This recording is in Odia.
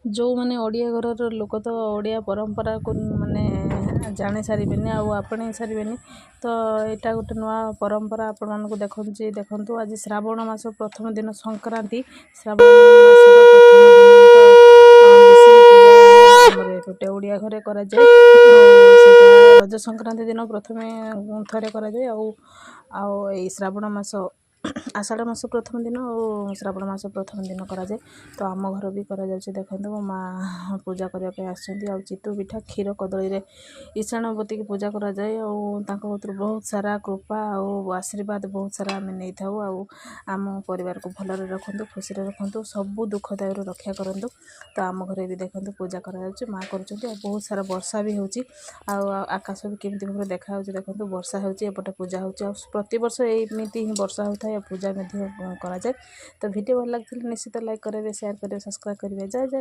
ଯେଉଁମାନେ ଓଡ଼ିଆ ଘରର ଲୋକ ତ ଓଡ଼ିଆ ପରମ୍ପରାକୁ ମାନେ ଜାଣି ସାରିବେନି ଆଉ ଆପଣେଇ ସାରିବେନି। ତ ଏଇଟା ଗୋଟେ ନୂଆ ପରମ୍ପରା ଆପଣମାନଙ୍କୁ ଦେଖନ୍ତୁ, ଦେଖନ୍ତୁ। ଆଜି ଶ୍ରାବଣ ମାସ ପ୍ରଥମ ଦିନ ସଂକ୍ରାନ୍ତି। ଶ୍ରାବଣ ମାସର ପ୍ରଥମ ଦିନ ତ ବିଶେଷ ପୂଜା ଆମର ଗୋଟେ ଓଡ଼ିଆ ଘରେ କରାଯାଏ। ସେଇଟା ରଜ ସଂକ୍ରାନ୍ତି ଦିନ ପ୍ରଥମେ ଥରେ କରାଯାଏ ଆଉ ଏଇ ଶ୍ରାବଣ ମାସ, ଆଷାଢ଼ ମାସ ପ୍ରଥମ ଦିନ ଆଉ ଶ୍ରାବଣ ମାସ ପ୍ରଥମ ଦିନ କରାଯାଏ। ତ ଆମ ଘର ବି କରାଯାଉଛି। ଦେଖନ୍ତୁ, ମୋ ମା' ପୂଜା କରିବା ପାଇଁ ଆସିଛନ୍ତି। ଆଉ ଚିତଉ ପିଠା, କ୍ଷୀର, କଦଳୀରେ ଇଶାଣ ପୋତିକି ପୂଜା କରାଯାଏ ଆଉ ତାଙ୍କ କତୁରୁ ବହୁତ ସାରା କୃପା ଆଉ ଆଶୀର୍ବାଦ ବହୁତ ସାରା ଆମେ ନେଇଥାଉ। ଆଉ ଆମ ପରିବାରକୁ ଭଲରେ ରଖନ୍ତୁ, ଖୁସିରେ ରଖନ୍ତୁ, ସବୁ ଦୁଃଖ ଦାଉରୁ ରକ୍ଷା କରନ୍ତୁ। ତ ଆମ ଘରେ ବି ଦେଖନ୍ତୁ ପୂଜା କରାଯାଉଛି, ମା' କରୁଛନ୍ତି। ଆଉ ବହୁତ ସାରା ବର୍ଷା ବି ହେଉଛି ଆଉ ଆକାଶ ବି କେମିତି ଭାବରେ ଦେଖାଯାଉଛି ଦେଖନ୍ତୁ। ବର୍ଷା ହେଉଛି, ଏପଟେ ପୂଜା ହେଉଛି ଆଉ ପ୍ରତିବର୍ଷ ଏମିତି ହିଁ ବର୍ଷା ହେଉଥାଏ ଆଉ ପୂଜା ମଧ୍ୟ କରାଯାଏ। ତ ଭିଡ଼ିଓ ଭଲ ଲାଗିଥିଲେ ନିଶ୍ଚିତ ଲାଇକ୍ କରିବେ, ସେୟାର କରିବେ, ସବସ୍କ୍ରାଇବ୍ କରିବେ। ଜୟ ଜୟ।